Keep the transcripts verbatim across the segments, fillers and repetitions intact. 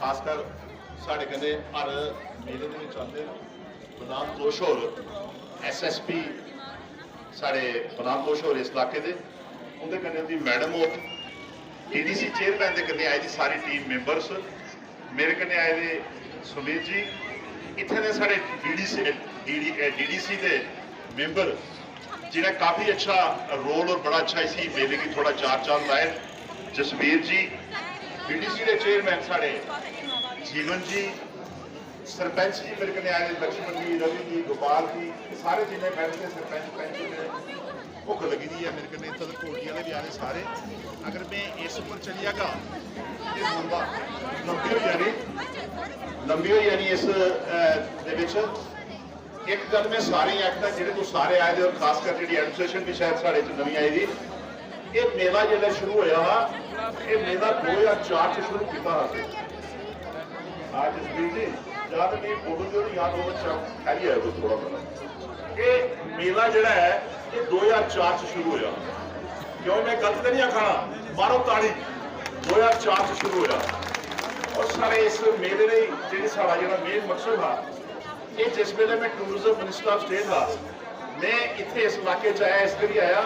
खासकर साढ़े कन्नै हर मेले दे बिच आंदे न। बलराम घोष होर, एसएसपी साढ़े बलराम घोष होर इस इलाके दे, उं'दे कन्नै उं'दी मैडम होर, डीडीसी चेयरमैन दे कन्नै आई दी सारी टीम मैंबर्स, मेरे कन्नै आए दे सुमेश जी, इत्थै दे साढ़े डीडीसी, डीडी, डीडीसी दे मैंबर, जिन्हें काफी अच्छा रोल और बड़ा अच्छा इसी मेले गी थोड़ा चार चांद लाए, जसवीर जी, डीडीसी दे चेयरमैन साढ़े जीवन जी, सरपंच जी मेरे कन्नै आए दे, लक्ष्मण जी, रवि जी, गोपाल जी, सारे जिन्ने बैठे दे सरपंच, पंच ने, भुक्ख लगी दी ऐ मेरे कन्नै, इत्थै ते घोटी आह्ले बी आए दे सारे। अगर में इस उप्पर चली जागा, ते लंबा, लंबी होई जानी, लंबी होई जानी इस, अ, दे बिच। इक गल्ल में सारें गी आखना, जेह्ड़े तुस सारे आए दे, और खासकर जेह्ड़ी एडमिनिस्ट्रेशन बी शायद साढ़े च नमीं आई दी, एह् मेला जेल्लै शुरू होया हा, एह् मेला दो ज्हार चार च शुरू कीता हा असें। आज जसवीर जी, या ते नेईं बोलो जो, या दो बच्चा फैली आए तुस थोड़ा बड़ा। एह् मेला जेह्ड़ा ऐ, एह् दो ज्हार चार च शुरू होया। क्यों, मैं गलत ते नहीं आखा ना? मारो ताड़ी। दो ज्हार चार च शुरू होया। और सारे इस मेले ने जेह्ड़ी साढ़ा जेह्ड़ा मेन मकसद हा, एह् जिस बेल्लै मैं टूरिज्म मिनिस्टर ऑफ स्टेट हा, मैं इत्थे इस इलाके च आया, इस करियै आया,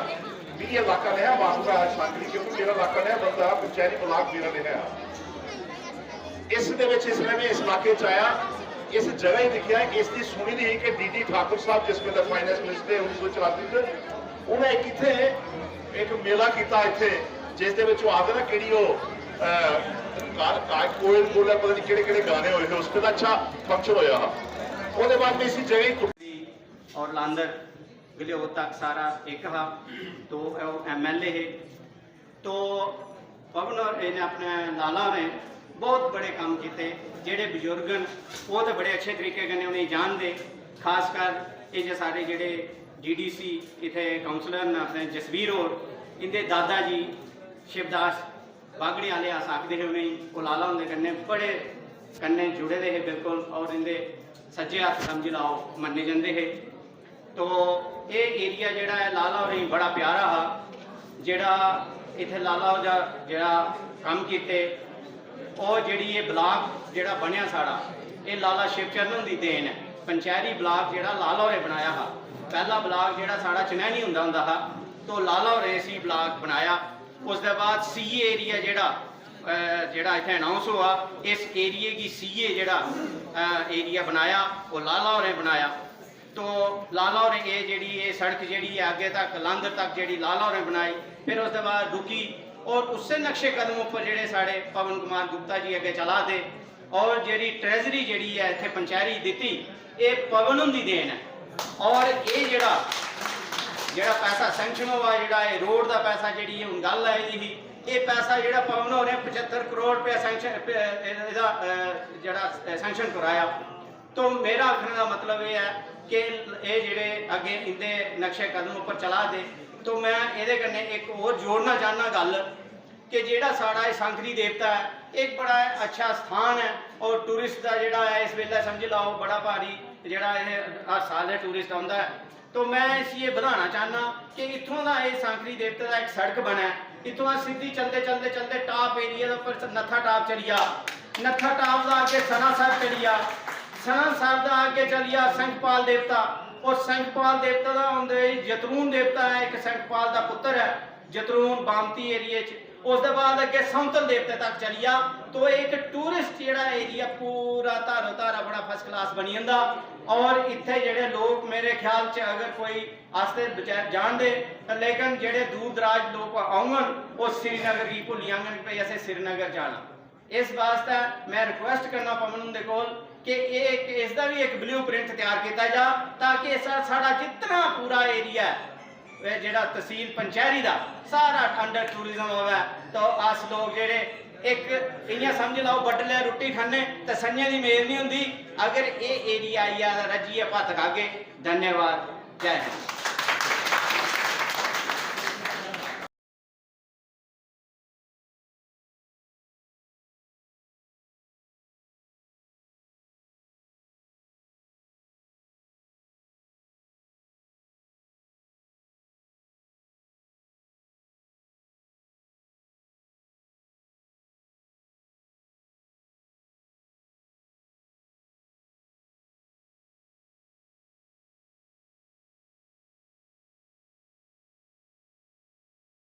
मिगी इलाका नेहा मालूम हा सांकरी, क्योंकि मेरा इलाका नेहा बनदा हा, पंचैरी ब्लाक मेरा नेहा हा। इस दे विच इसलै मैं इस इलाके च आया, इस जगह ही दिक्खेआ, इस दी सुनी दी ही कि डीडी ठाकुर साहब जिस बेल्लै फाइनेंस मिनिस्टर हे उन्नी सौ चौरासी च, उ'नें इक इत्थे इक मेला कीता इत्थे, जिस दे विच ओह् आखदे ना केह्ड़ी ओह्, अ, का-, का-, कोयल कोला पता नहीं केह्ड़े केह्ड़े गाने होए हे, उस बेल्लै अच्छा फंक्शन होया हा। ओह्दे बाद मैं इसी जगह ही तुप्पी। और लांदर गलियोत तक सारा इक हा। तो ओह् एमएलए हे। तो पवन होर, इ'नें अपने लाला होरें बहुत बड़े कम्म कीते। जेह्ड़े बजुर्ग न, ओह् ते बड़े अच्छे तरीके कन्नै उ'नेंगी जानदे। खासकर एह् जे साढ़े जेह्ड़े डीडीसी इत्थै काउंसलर न, अपने जसवीर होर, इं'दे दादा जी शिवदास बागड़े आह्ले, अस आखदे हे उ'नेंगी, ओह् लाला हुंदे कन्नै बड़े कन्नै जुड़े दे हे बिल्कुल, और इं'दे सज्जे हत्थ समझी लैओ मन्ने जंदे हे। तो एह् एरिया जेह्ड़ा ऐ, लाला होरें गी बड़ा प्यारा हा। जेह्ड़ा इत्थै लाला होर दा जेह्ड़ा कम्म कीते, ओह् जेह्ड़ी एह् ब्लाक जेह्ड़ा बनेआ साढ़ा, एह् लाला शिवचरण हुंदी देन ऐ। पंचैरी ब्लाक जेह्ड़ा लाला होरें बनाया हा, पैह्ला ब्लाक जेह्ड़ा साढ़ा चनैनी होंदा होंदा हा, तो लाला होरें इसी ब्लाक बनाया। उसदे बाद सीए एरिया जेह्ड़ा, अ, जेह्ड़ा इत्थै अनाउंस होआ, इस एरिये गी सीए जेह्ड़ा, अ, एरिया बनाया, ओह् लाला होरें बनाया। तो लाला होरें एह् जेह्ड़ी एह् सड़क जेह्ड़ी ऐ अग्गें तक लांदर तक जेह्ड़ी लाला होरें बनाई, फिर उसदे बाद रुकी। और उस्सै नक्शे कदम उप्पर जेह्ड़े साढ़े पवन कुमार गुप्ता जी अग्गें चला दे, और जेह्ड़ी ट्रेजरी जेह्ड़ी ऐ इत्थै पंचैरी दित्ती, एह् पवन हुंदी देन ऐ। और एह् जेह्ड़ा, जेह्ड़ा पैसा सैंक्शन होआ, जेह्ड़ा एह् रोड दा पैसा, जेह्ड़ी हून गल्ल आई दी ही, एह् पैसा जेह्ड़ा पवन होरें पचत्तर करोड़ रपेआ सैंक्शन, एह्दा, अ, जेह्ड़ा सैंक्शन कराया। तो मेरा आखने दा मतलब एह् ऐ कि एह् जेह्ड़े अग्गें इं'दे नक्शे कदम उप्पर चला दे, तो मैं एह्दे कन्नै इक होर जोड़ना चाह्न्नां गल्ल कि जेह्ड़ा साढ़ा एह् सांकरी देवता ऐ, इक बड़ा अच्छा स्थान ऐ और टूरिस्ट दा जेह्ड़ा ऐ, इस बेल्लै समझी लैओ बड़ा भारी जेह्ड़ा एह् हर साल एह् टूरिस्ट औंदा ऐ। तो मैं इसी एह् बधाना चाह्न्नां कि इत्थूं दा एह् सांकरी देवता दा इक सड़क बनै, इत्थूं दा सिद्धी चलदे चलदे चलदे टाप एरिया दे उप्पर नत्था टाप चली जा, नत्था टाप दा अग्गें सनासर चली जा, सनासर दा अग्गें चली जा संखपाल देवता, और संखपाल देवता दा होंदे होई जतरून देवता ऐ, इक संखपाल दा पुत्तर ऐ जतरून बामती एरिया च, उसदे बाद अग्गें सौंतल देवते तक चली जा। तो एह् इक टूरिस्ट जेह्ड़ा एरिया पूरा धारो धारा बड़ा फर्स्ट क्लास बनी जंदा। और इत्थै जेह्ड़े लोक मेरे ख्याल च अगर कोई, अस ते बचैर जानदे, लेकिन जेह्ड़े दूर दराज लोक औङन, ओह् श्रीनगर गी भुल्ली जाङन कि भई असें श्रीनगर जाना। इस बास्तै मैं रिक्वेस्ट करना पवन हुंदे कोल कि एह् इक, इसदा बी इक ब्लू प्रिंट त्यार कीता जा, ताकि एह् सा-, साढ़ा जितना पूरा एरिया ऐ, एह् जेह्ड़ा तसील पंचैरी दा सारा अंडर टूरिज्म आवै, तो अस लोक जेह्ड़े इक इ'यां समझ लैओ, बडलै रुट्टी खन्ने ते संञै दी मेल निं होंदी। अगर एह् एरिया आई जा तां रज्जियै भत्त खागे। धन्यवाद। जय हिंद।